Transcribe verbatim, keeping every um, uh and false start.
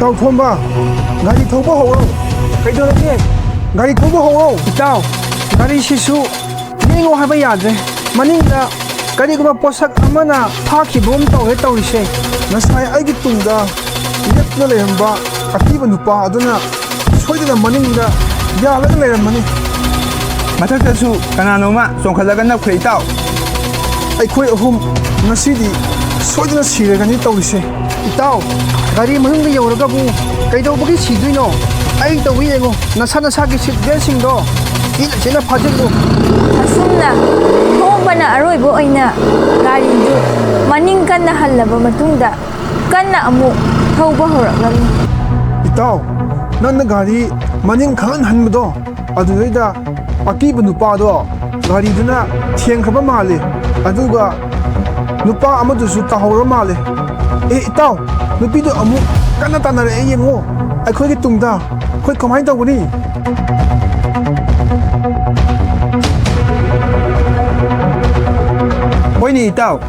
ꯆꯥꯎꯊꯣꯝꯕ, ꯒꯥꯔꯤ ꯊꯧꯕ ꯍꯧꯔꯣ꯫ ꯀꯩꯗꯧꯔꯒꯦ? ꯒꯥꯔꯤ ꯊꯧꯕ ꯍꯧꯔꯣ꯫ ꯏꯇꯥꯎ, ꯒꯥꯔꯤꯁꯤꯁꯨ ꯂꯦꯡꯉꯣ ꯍꯥꯏꯕ ꯌꯥꯗ꯭ꯔꯦ꯫ ꯃꯅꯤꯡꯗ ꯀꯔꯤꯒꯨꯝꯕ ꯄꯣꯠꯁꯛ ꯑꯃꯅ ꯐꯥꯈꯤꯕꯒꯨꯝ ꯇꯧꯔꯦ ꯇꯧꯔꯤꯁꯦ꯫ ꯉꯁꯥꯏ ꯑꯩꯒꯤ ꯇꯨꯡꯗ ꯂꯦꯞꯇꯨꯅ ꯂꯩꯔꯝꯕ ꯑꯀꯤꯕ ꯅꯨꯄꯥ ꯑꯗꯨꯅ ꯁꯣꯏꯗꯅ ꯃꯅꯤꯡꯗ ꯌꯥꯜꯂꯒ ꯂꯩꯔꯝꯃꯅꯤ꯫ ꯃꯊꯛꯇꯁꯨ ꯀꯅꯥꯅꯣꯃ ꯆꯣꯡꯈꯠꯂꯒ ꯅꯞꯈ꯭ꯔꯦ, ꯏꯇꯥꯎ꯫ ꯑꯩꯈꯣꯏ ꯑꯍꯨꯝ ꯉꯁꯤꯗꯤ ꯁꯣꯏꯗꯅ ꯁꯤꯔꯒꯅꯤ ꯇꯧꯔꯤꯁꯦ꯫ ꯏꯇꯥꯎ, ꯒꯥꯔꯤ ꯃꯅꯨꯡꯗ ꯌꯧꯔꯒꯕꯨ ꯀꯩꯗꯧꯕꯒꯤ ꯁꯤꯗꯣꯏꯅꯣ? ꯑꯩ ꯇꯧꯏ ꯌꯦꯡꯉꯣ, ꯅꯁꯥ ꯅꯁꯥꯒꯤ ꯁꯤꯠ ꯕꯦꯜꯁꯤꯡꯗꯣ ꯆꯦꯠꯅ ꯆꯦꯠꯅ ꯐꯥꯖꯤꯜꯂꯨ꯫ ꯑꯁꯨꯝꯅ ꯊꯣꯝꯕꯅ ꯑꯔꯣꯏꯕ ꯑꯣꯏꯅ ꯒꯥꯔꯤꯗꯨ ꯃꯅꯤꯡ ꯀꯟꯅ ꯍꯜꯂꯕ ꯃꯇꯨꯡꯗ ꯀꯟꯅ ꯑꯃꯨꯛ ꯊꯧꯕ ꯍꯧꯔꯛꯂꯝꯃꯤ꯫ ꯏꯇꯥꯎ, ꯅꯪꯅ ꯒꯥꯔꯤ ꯃꯅꯤꯡ ꯈꯪꯍꯟ ꯍꯟꯕꯗꯣ, ꯑꯗꯨꯗꯩꯗ ꯑꯀꯤꯕ ꯅꯨꯄꯥꯗꯣ ꯒꯥꯔꯤꯗꯨꯅ ꯊꯦꯡꯈ꯭ꯔꯕ ꯃꯥꯜꯂꯦ, ꯑꯗꯨꯒ ꯅꯨꯄꯥ ꯑꯃꯗꯨꯁꯨ ꯇꯥꯍꯧꯔ ꯃꯥꯜꯂꯦ꯫ ꯑꯦ ꯏꯇꯥꯎ, ꯅꯨꯄꯤꯗꯣ ꯑꯃꯨꯛ ꯀꯟꯅ ꯇꯥꯟꯅꯔꯛꯑꯦ ꯌꯦꯡꯉꯣ, ꯑꯩꯈꯣꯏꯒꯤ ꯇꯨꯡꯗ꯫ ꯑꯩꯈꯣꯏ ꯀꯃꯥꯏꯅ ꯇꯧꯒꯅꯤ? ꯍꯣꯏꯅꯦ ꯏꯇꯥꯎ,